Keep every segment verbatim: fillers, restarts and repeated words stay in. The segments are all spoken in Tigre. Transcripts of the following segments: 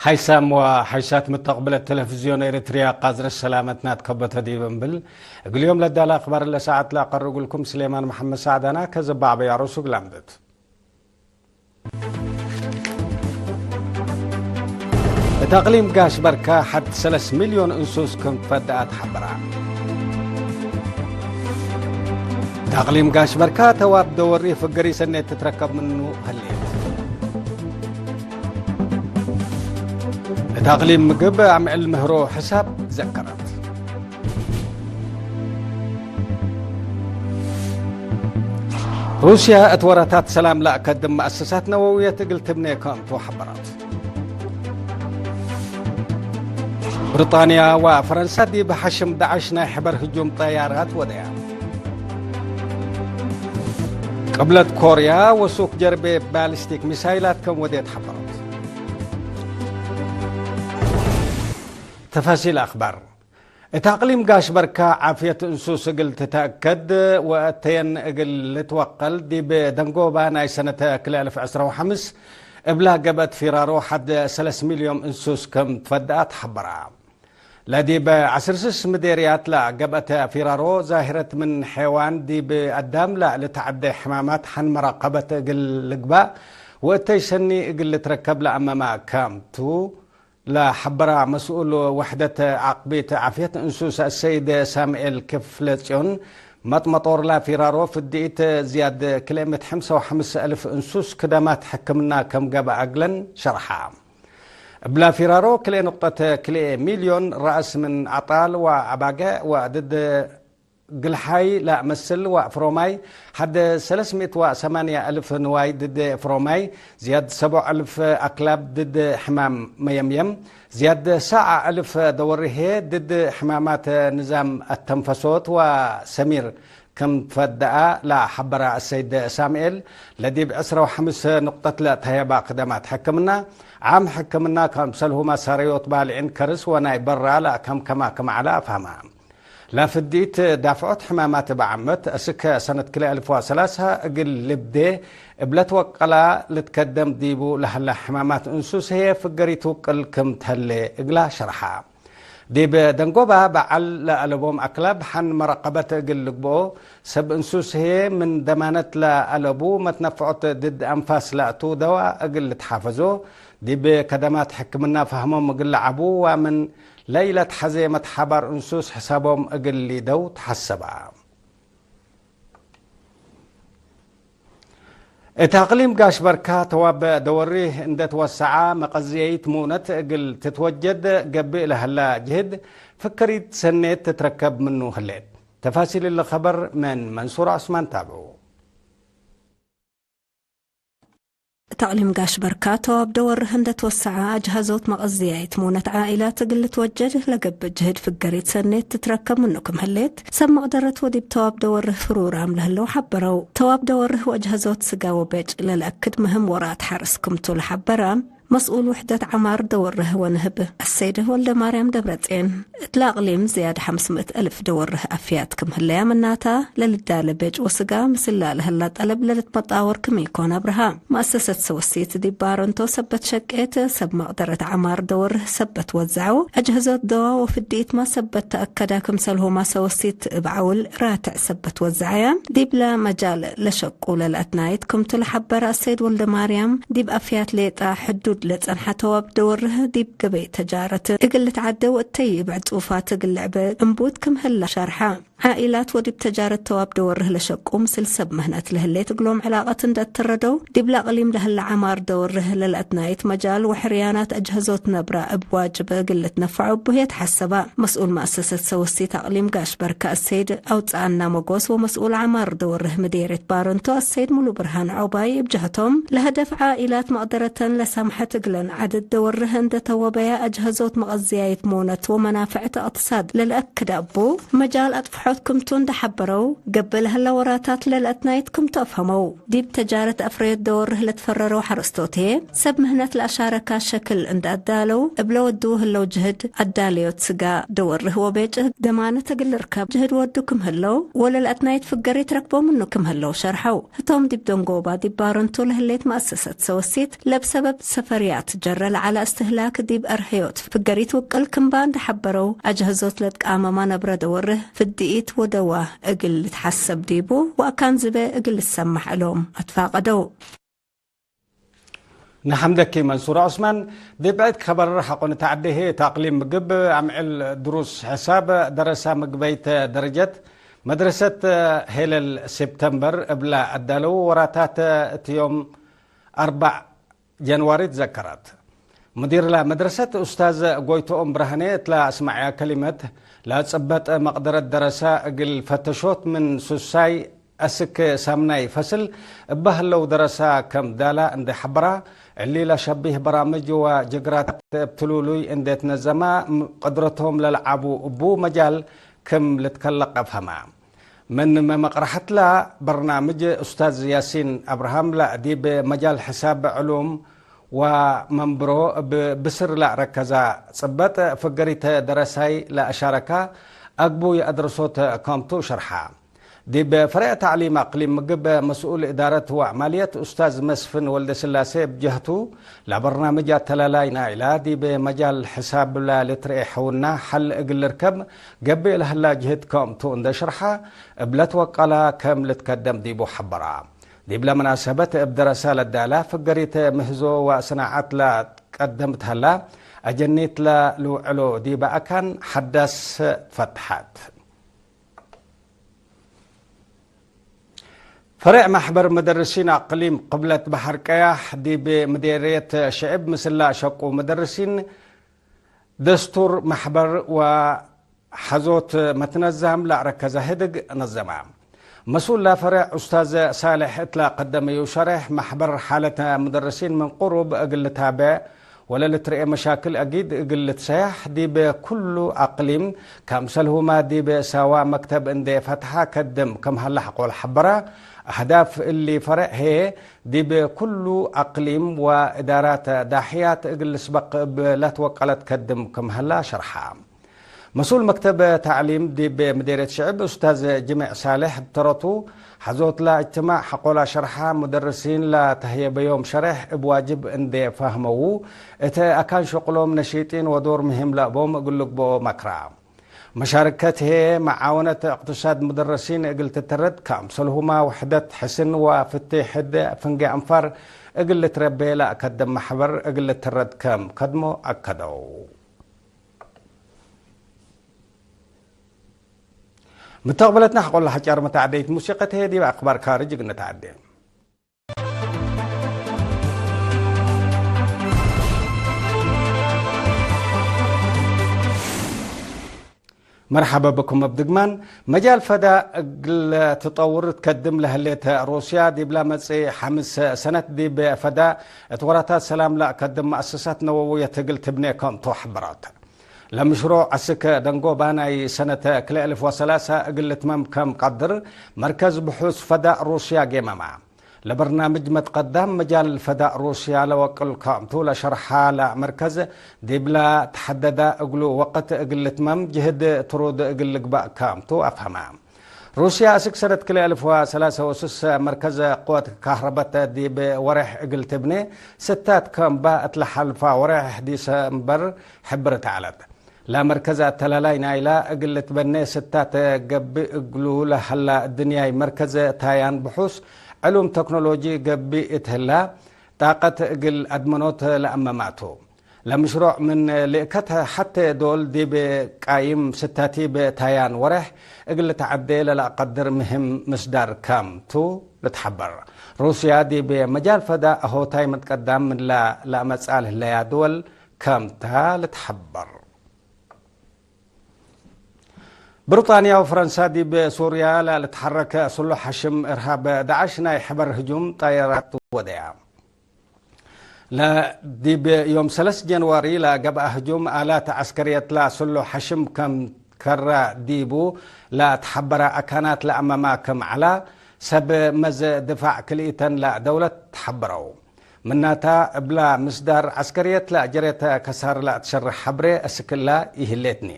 ሓይሳም ወሓይሳት ምተቅብለት ቴሌቪዝዮን ኤሪትርያ፣ ቃዝረ ሰላመትና ትከበተ ዲብ እምብል፣ እግል ዮም ለዳለ አክባር ለሰዓት ለአቀርብ እግልኩም ስሌማን መሐመድ ሳዕዳና። ከዘባዕ በያሮሱ ግላምደት። እት አቅሊም ጋሽ በርካ ሐድ ሰለስ ሚልዮን እንሱስ ክም ትፈደአ ተሐበራ። እት አቅሊም ጋሽ በርካ ተዋብ ደወሪ ፍገሪ ሰኔት ትትረከብ ምኑ ህሌት። እት አቅሊም ምግብ አምዕል ምህሮ ሕሳብ ዘከረት። ሩስያ እት ወረታት ሰላም ለአከድም መአሰሳት ነወውየት እግል ትብኔ ክምቱ ሐበረት። ብሪጣንያ ወፈረንሳ ዲብ ሐሽም ዳዕሽ ናይ ሕበር ህጁም ጠያራት ወደያ። ቅብለት ኮርያ ወሱክ ጀርቤ ባሊስቲክ ሚሳይላት ከም ወዴት ሐበረት። ተፋሲል አክባር። እት አቅሊም ጋሽ በርካ ዓፍየት እንሱስ እግል ትተአከድ ወአተየን እግል ልትወቀል፣ ዲብ ደንጎባ ናይ ሰነተ ክልኤ አልፍ ዕስራ ወሐምስ እብላ ገብአት ፊራሮ ሐድ ሰለስ ሚልዮን እንሱስ ከም ትፈደአ ተሐበራ። ለዲብ ዐስር ስስ ምዴርያት ለገብአተ ፊራሮ ዛሂረት ምን ሐይዋን ዲብ አዳም ለልትዐዴ ሕማማት ሐን መራቀበት እግል ልግባእ ወእተይ ሰኒ እግል ልትረከብ ለአመማ ካምቱ ለሐበራ መስኡል ወሕደት ዓቅቢት ዓፍየት እንሱስ አሰይድ ሳምኤል ክፍለጽዮን፣ መጥመጦርላ ፊራሮ ፍድኢት ዝያድ ክልኤ ምእት ሐምሳ ወሐምስ አልፍ እንሱስ ክደማት ሕክምና ከም ገብአ እግለን ሸርሓ። እብላ ፊራሮ ክልኤ ንቁጠት ክልኤ ሚልዮን ረአስ ምን አጣል ወአባገዕ ወድድ ግልሓይ ለአመስል ወአፍሮማይ፣ ሐድ ሰለስ ምእት ወሰማንያ አልፍ ንዋይ ድድ ፍሮማይ፣ ዝያድ ሰቦዕ አልፍ አክላብ ድድ ሕማም መየምየም፣ ዝያድ ሰዓ አልፍ ደወርሄ ድድ ሕማማት ንዛም አተንፈሶት ወሰሚር ክም ትፈደአ ለሐበረ አሰይድ ሳምኤል፣ ለዲብ ዕስራ ወሐምስ ንቁጠት ለተህየባ ክደማት ሕክምና፣ ዓም ሕክምና ከምሰልሁመ ሰረዮት ባልዒን ከርስ ወናይ በራ ለአከምከማ ክም ዐለ አፍሀመ። ለፍዲት ዳፍዖት ሕማማት እብ ዓመት፣ እስክ ሰነት ክልኤ አልፍ ወሰላሳ እግል ልብዴ እብ ለትወቀላ ልትከደም ዲቡ ለሀለ ሕማማት እንሱስ ህዬ ፍገሪ ትውቅል ክም ተህሌ እግላ ሸርሐ። ዲብ ደንጎባ በዐል ለአለቦም አክላብ ሐን መረቀበት እግል ልግብኦ፣ ሰብ እንሱስ ህዬ ምን ደማነት ለአለቡ መትነፍዖት ድድ አንፋስ ለአቱ ደዋ እግል ልትሓፈዞ፣ ዲብ ከደማት ሕክምና ፈህሞም እግል ለዐቡ ወምን ለኢለትሐዜ መትሓባር እንሱስ ሕሳቦም እግል ሊደው ተሐሰበ። እት አቅሊም ጋሽ በርካ ተዋብ ደወሪህ እንደ ትወሰዐ መቀዝየይት ሙነት እግል ትትወጀድ ገብእ ለሀላ ጅህድ ፍክሪት ሰኔት ትትረከብ ምኑ ህሌት። ተፋሲል እሊ ኸበር ምን መንሱር ዑስማን ታብዑ። እት አቅሊም ጋሽ በርካ ተዋብ ደወርህ እንደ ትወሰዐ፣ አጅሀዞት መቀዝያይት ሙነት ዓኢላት እግል ልትወጀድ ለገብእ ጅህድ ፍገሪት ሰኔት ትትረከብ ምኑ ክም ህሌት፣ ሰብ መቅደረት ወዲብ ተዋብ ደወርህ ፍሩራም ለህለው ሐበረው። ተዋብ ደወርህ ወአጅሀዞት ስጋ ወቤጭ ለለአክድ ምህም ወራት ሐርስ ክምቱ ለሐበረ፣ መስኡል ውሕደት ዐማር ደወርህ ወንህብ አሰይድ ወልደማርያም ደብረጼን፣ እትለ አቅሊም ዝያድ ሐምስ ምእት አልፍ ደወርህ አፍያት ክም ህለያ ምናታ፣ ለልዳለ ቤጭ ወስጋ ምስላ ለህላ ጠለብ ለልትመጣወር ክም ኢኮን አብርሃ። መአሰሰት ሰወሲት ዲብ ባረንቶ ሰበት ሸቄት፣ ሰብ መቅደረት ዐማር ደወርህ ሰበት ወዘዐው፣ አጅህዞት ደዋ ወፍድኢትማ ሰበት ተአከዳ ክምሰልሁማ ሰወሲት እብ ዐውል ራትዕ ሰበት ወዘዐያ። ዲብለ መጃል ለሸቁ ለለአትናይት ክምቱ ለሐበረ አሰይድ ወልደማርያም፣ ዲብ አፍያት ሌጣ ሕዱድ ለጸንሐ ተዋብ ደወርህ ዲብ ገበይ ተጃረት እግል ልትዓደው እተይ እብ ዕጹፋት እግል ልዕበ እንቡት ክም ህላ ሸርሐ። ዓኢላት ወዲብ ተጃረት ተዋብ ደወርህ ለሸቁ ምስል ሰብ ምህነት ለህሌት እግሎም ዕላቀት እንደ አተረደው፣ ዲብለ አቅሊም ለህለ ዐማር ደወርህ ለለአትናይት መጃል ወሕርያናት አጅሀዞት ነብራ እብ ዋጅብ እግል ልትነፈዑ እቡ ህዬ ተሐሰባ። መስኡል መአሰሰት ሰወሲት አቅሊም ጋሽ በርካ አሰይድ አውጽአና መጎስ ወመስኡል ዐማር ደወርህ ምዴርየት ባረንቶ አሰይድ ሙሉ ብርሃን ዖባይ እብ ጀህቶም፣ ለሀደፍ ዓኢላት መቅደረተን ለሳምሐት እግለን ዐድድ ደወርህ እንደ ተወበያ አጅሀዞት መቀዝያይት ሙነት ወመናፍዕት እቅትሳድ ለልአክድ አቡ መጃል አጥፍሖት ክምቱ እንደ ሐበረው፣ ገብእ ለህለ ወራታት ለልአትናይት ክምቱ አፍሀመው። ዲብ ተጃረት አፍረዮት ደወርህ ለትፈረረው ሐረስቶት ህዬ፣ ሰብ ምህነት ለአሻረካ ሸክል እንደ አዳለው፣ እብ ለወድዉ ህለው ጅህድ አዳለዮት ስጋ ደወርህ ወቤጭ ደማነት እግል ልርከብ ጅህድ ወዱ ክም ህለው፣ ወለለአትናይት ፍገሪት ረክቦ ምኑ ክም ህለው ሸርሐው። ህቶም ዲብ ደንጎባ ዲብ ባረንቶ ለህሌት መአሰሰት ሰወሲት፣ ለእብ ሰበብ ሰፈ ርያት ጀረ ለዐለ እስትህላክ ዲብ አርሀዮት ፍገሪት ውቅል ክምባ እንዴ ሐበረው፣ አጅሀዞት ለትቃመማ ነብረ ደወርህ ፍድኢት ወደዋ እግል ልትሐሰብ ዲቡ ወአካን ዝበ እግል ልትሰማሕ እሎም አትፋቀደው። ነሐምደኪ መንሱር ዑስማን። ዲብ ዕድ ከበር ሐቆ ንተዐዴ ህዬ፣ እት አቅሊም ምግብ አምዕል ድሩስ ሕሳብ ደረሳ ምግበይት ደረጀት መድረሰት ሄለል ሴፕተምበር እብላ አዳለው ወራታት እት ዮም አርበዕ ጀንዋሪ ትዘከረት። ሙዲር ለመድረሰት ኡስታዝ ጎይቶኦም ብርሃኔ እት ለአስመዐያ ከሊመት፣ ለጽበጥ መቅደረት ደረሳ እግል ፈተሾት ምን ሱሳይ አስክ ሳምናይ ፈስል እበ ህለው ደረሳ ከም ዳላ እንዴ ሐበራ፣ እሊ ለሸቢህ በራምጅ ወጀግራት እብ ትሉሉይ እንዴ ትነዘማ፣ ም-፣ ቅድረቶም ለልዓቡ እቡ መጃል ክም ልትከለቅ አፍሀማ። ምን መመቅረሐትላ በርናምጅ ኡስታዝ ያሲን አብርሃም ለዲብ መጃል ሕሳብ ዕሉም ወመንብሮ እብ ብስር ለአረከዛ ጽበጥ ፍገሪተ ደረሳይ ለአሻረካ አግቡይ አድረሶት ከምቱ ሸርሓ። ዲብ ፈሬዕ ተዕሊም አቅሊም ምግብ መስኡል እዳረት ወአማልየት ኡስታዝ መስፍን ወልደስላሴ እብ ጀህቱ፣ ለበርናምጅ አተላላይ ናይላ ዲብ መጃል ሕሳብ ለልትርኤ ሕውና ሐል እግል ልርከብ ገብእ ለህላ ጅህድ ከምቱ እንዴ ሽርሓ፣ እብ ለትወቀላ ከም ልትከደም ዲቡ ሐበራ። ዲብለ መናሰበት እብ ደረሳ ለዳላ ፍገሪት ምህዞ ወሰናዐት ለትቀደምት ሀላ፣ አጀኒት ለልውዕሎ ዲበ አካን ሐዳስ ትፈትሐት። ፈሬዕ ማሕበር መደርሲን አቅሊም ቅብለት በሐር ቀያሕ ዲብ ምዴርየት ሽዕብ ምስላ ሸቁ መደርሲን ደስቱር ማሕበር ወሐዞት መትነዛም ለአረከዘ ህድግ ነዘማ። መስኡል ለፈሬዕ ኡስታዝ ሳልሕ እት ለቀደመዩ ሸሬሕ፣ ማሕበር ሓለተ ሙደርሲን ምን ቅሩብ እግል ልታቤዕ ወለልትርኤ መሻክል አጊድ እግል ልትሰያሕ፣ ዲብ ኩሉ አቅሊም ከምሰልሁማ ዲብ ሳዋ መክተብ እንዴ ፈትሐ ከድም ክም ሀለ ሐቆል ሐበረ። አህዳፍ እሊ ፈሬዕ ህዬ፣ ዲብ ኩሉ አቅሊም ወእዳራት ዳሕያት እግል ልስበቅ እብ ለትወቀለት ከድም ክም ሀላ ሸርሐ። መስኡል መክተብ ተዕሊም ዲብ ምዴርየት ሽዕብ ኡስታዝ ጅሜዕ ሳልሕ እብ ተረቱ፣ ሐዞትላ እጅትማዕ ሐቆላ ሸርሐ፣ ሙደርሲን ለተህየበዮም ሸሬሕ እብ ዋጅብ እንዴ ፈህመዉ፣ እተ አካን ሸቁሎም ነሺጢን ወዶር ምህም ለአቦም እግል ልግብኦ መክራ። መሻርከት ህዬ መዓወነት እቅትሳድ ሙደርሲን እግል ትትረድ፣ ከምሰልሁማ ውሕደት ሕስን ወፍቴሕድ ፍንጌ አንፋር እግል ልትረቤ ለአከድም መሕበር እግል ልትረድ ከም ከድሞ አከደው። ምተቅብለትና ሐቆለ ሐጫር መተዓደይት ሙሲቀት ህዬ ዲብ አክባር ካርጅ እግል ነተዓዴ። መርሐበ ብኩም እብ ድግማን። መጃል ፈዳ እግል ትጠውር ትከድም ለህሌት ሩስያ፣ ዲብላ መጽኢ ሐምስ ሰነት ዲብ ፈዳ እት ወራታት ሰላም ለአከድም መአሰሳት ነወውየት እግል ትብኔ ከምቱ ሐበረት። ለምሽሮዕ አስክ ደንጎባ ናይ ሰነት ክልኤ አልፍ ወሰላሳ እግል ልትመም ከም ቀድር መርከዝ ብሑስ ፈዳእ ሩስያ ጌመመ። ለበርናምጅ መትቀዳም መጃል ፈዳእ ሩስያ ለወቅል ከምቱ ለሸርሐ ለመርከዝ፣ ዲብላ ተሐደዳ እግሉ ወቅት እግል ልትመም ጅህድ ትሩድ እግል ልግባእ ከምቱ አፍሀመ። ሩስያ አስክ ሰነት ክልኤ አልፍ ወሰላሳ ወስስ መርከዝ ቅወት ካህረበት ዲብ ወሬሕ እግል ትብኔ ስታት ከምባ እት ለሐልፋ ወሬሕ ዲሰምበር ሕብርት ዐለት። ለመርከዝ አተላላይ ናይላ እግል ልትበኔ ስታት ገብእ እግሉ ለሀላ እድንያይ መርከዝ ታያን ብሑስ ዕሉም ተክኖሎጂ ገብእ እት ህላ ጣቀት እግል አድመኖት ለአመማቱ። ለምሽሮዕ ምን ልእከት ሐቴ ዶል ዲብ ቃይም ስታቲብ ታያን ወሬሕ እግል ልትዐዴ ለለአቀድር ምህም ምስዳር ከም ቱ ልትሐበር። ሩስያ ዲብ መጃል ፈዳ አሆታይ መትቀዳም ምንላ ለአመጽአ ለህለያ ድወል ከም ተ ልትሐበር። ብሪጣንያ ወፈረንሳ ዲብ ሱርያ ለልትሐረክ ስሉሕ ሐሽም እርሃብ ዳዕሽ ናይ ሕበር ህጁም ጣየራት ወደያ። ለዲብ ዮም ሰለስ ጀንዋሪ ለገብአ ህጁም አላት ዐስከርየት ለስሉሕ ሐሽም ከም ከረ ዲቡ ለትሐበረ አካናት ለአመማ ክም ዐላ፣ ሰብ መዝ ድፋዕ ክልኢተን ለደውለት ተሐበረው። ምናታ፣ እብላ ምስዳር ዐስከርየት ለአጀሬተ ከሳር ለአትሸርሕ ሐብሬ እስክላ ይህሌትኒ።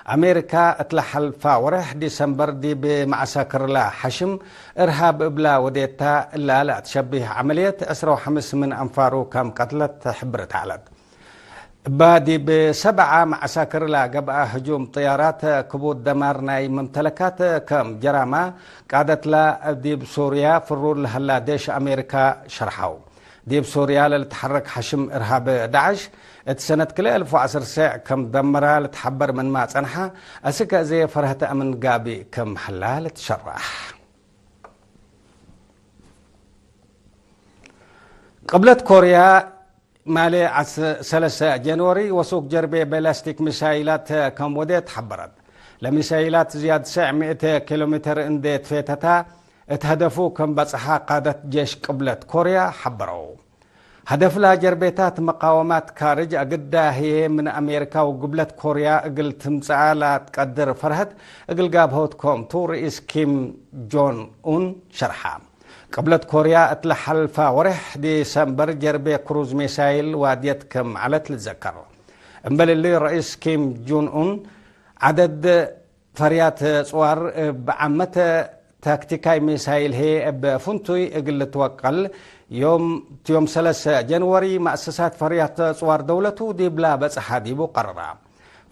አሜሪካ እት ለሐልፋ ወሬሕ ዲሰምበር ዲብ መዐሳክርላ ሐሽም እርሃብ እብላ ወዴታ እላ ለአትሸቢህ ዐመልየት ዕስራ ወሐምስ ምን አንፋሩ ከም ቀትለት ሕብርት ዐለት። እባ ዲብ ሰብዓ መዐሳክርላ ገብአ ህጁም ጥያራት ክቡድ ደማር ናይ መምተለካት ከም ጀራማ ቃደትላ ዲብ ሱርያ ፍሩር ለሀላ ዴሽ አሜሪካ ሸርሐው። ዲብ ሱርያ ለልትሐረክ ሐሽም እርሃብ ዳዕሽ፣ እት ሰነት ክልኤ አልፍ ወዐስር ሴዕ ከም ደመራ ልትሐበር ምንማ ጸንሐ፣ አስክ አዜ ፈርሀት አምን ጋብእ ክም ሀላ ልትሸራሕ። ቅብለት ኮርያ፣ ማሌ ዐስ-፣ ሰለሰ ጀንወሪ፣ ወሱክ ጀርቤ ባላስቲክ ሚሳይላት ከም ወዴት ሐበረት። ለሚሳይላት ዝያድ ሴዕ ምእት ኪሎ ሜትር እንዴ ትፌተታ፣ እት ሀደፉ ከም በጽሐ ቃደት ጄሽ ቅብለት ኮርያ ሐበረው። ሀደፍላ ጀርቤታት መቃወማት ካርጅ አግዳ ህዬ ምን አሜሪካ ወግብለት ኮርያ እግል ትምጸአ ለትቀድር ፈርሀት እግል ጋብሆት ኮም ቱ ርኢስ ኪም ጆን ኡን ሸርሐ። ቅብለት ኮርያ እት ለሐልፋ ወሬሕ ዲሰምበር ጀርቤ ክሩዝ ሚሳይል ዋድየት ክም ዐለት ልትዘከር። እምበል እሊ ርኢስ ኪም ጆን ኡን ዐደድ ፈርያት ጽዋር እብ ዓመት ታክቲካይ ሚሳይል ህዬ እብ ፍንቱይ እግል ልትወቀል፣ ዮም፣ ዮም ሰለሰ ጀንወሪ መአሰሳት ፈርያት ጽዋር ደውለቱ ዲብላ በጽሐ ዲቡ ቀረራ።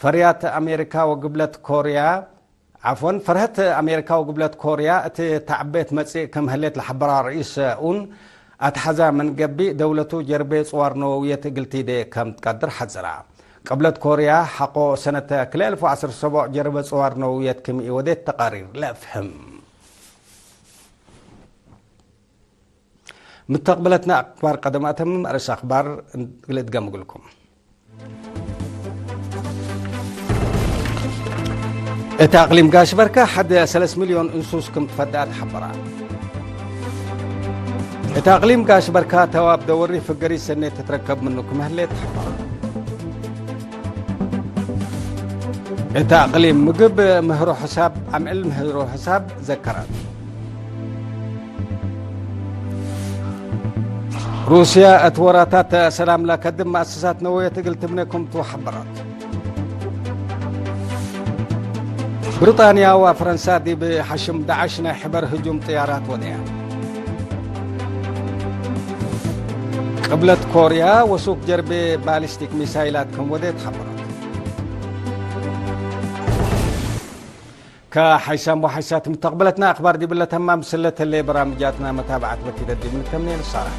ፈርያት አሜሪካ ወግብለት ኮርያ፣ ዐፍወን፣ ፈርሀት አሜሪካ ወግብለት ኮርያ እት ተዕቤት መጽእ ክም ህሌት ለሐበራ ርኢስ ኡን፣ አትሐዛ ምን ገብእ፣ ደውለቱ ጀርቤ ጽዋር ነወውየት እግል ቲዴ ከም ትቀድር ሐዘራ። ቅብለት ኮርያ ሐቆ ሰነት ክልኤ አልፍ ወዐስር ሰቦዕ ጀርበ ጽዋር ነወውየት ክም ኢወዴት ተቃሪር ለአፍህም። ምተቅብለትና አክባር ቀደም አተምም፣ አርእስ አክባር እግል እድገም እግልኩም። እት አቅሊም ጋሽ በርካ ሐድ ሰለስ ሚልዮን እንሱስ ክም ትፈደአት ሐበራ። እት አቅሊም ጋሽ በርካ ተዋብ ደወሪ ፍገሪ ሰኔት ትትረከብ ምኑ ክም ህሌት ሐበራ። እት አቅሊም ምግብ ምህሮ ሕሳብ አምዕል ምህሮ ሕሳብ ዘከረት። ሩስያ እት ወራታት ሰላም ለከድም መአሰሳት ነወየት እግል ትብኔ ክምቱ ሐበረት። ብሪጣንያ ወፈረንሳ ዲብ ሐሽም ዳዕሽ ናይ ሕበር ህጁም ጥያራት ወደያ። ቅብለት ኮርያ ወሱክ ጀርቤ ባሊስቲክ ሚሳይላት ክም ወዴት ሐበረት። ከሐይሳም ወሐይሳት ምተቅበለትና አክባር ዲብለ ተማም ስለተሌ በራምጃትና መታብዓት በኪደት ዲብ ንተምኔ ንሳራ።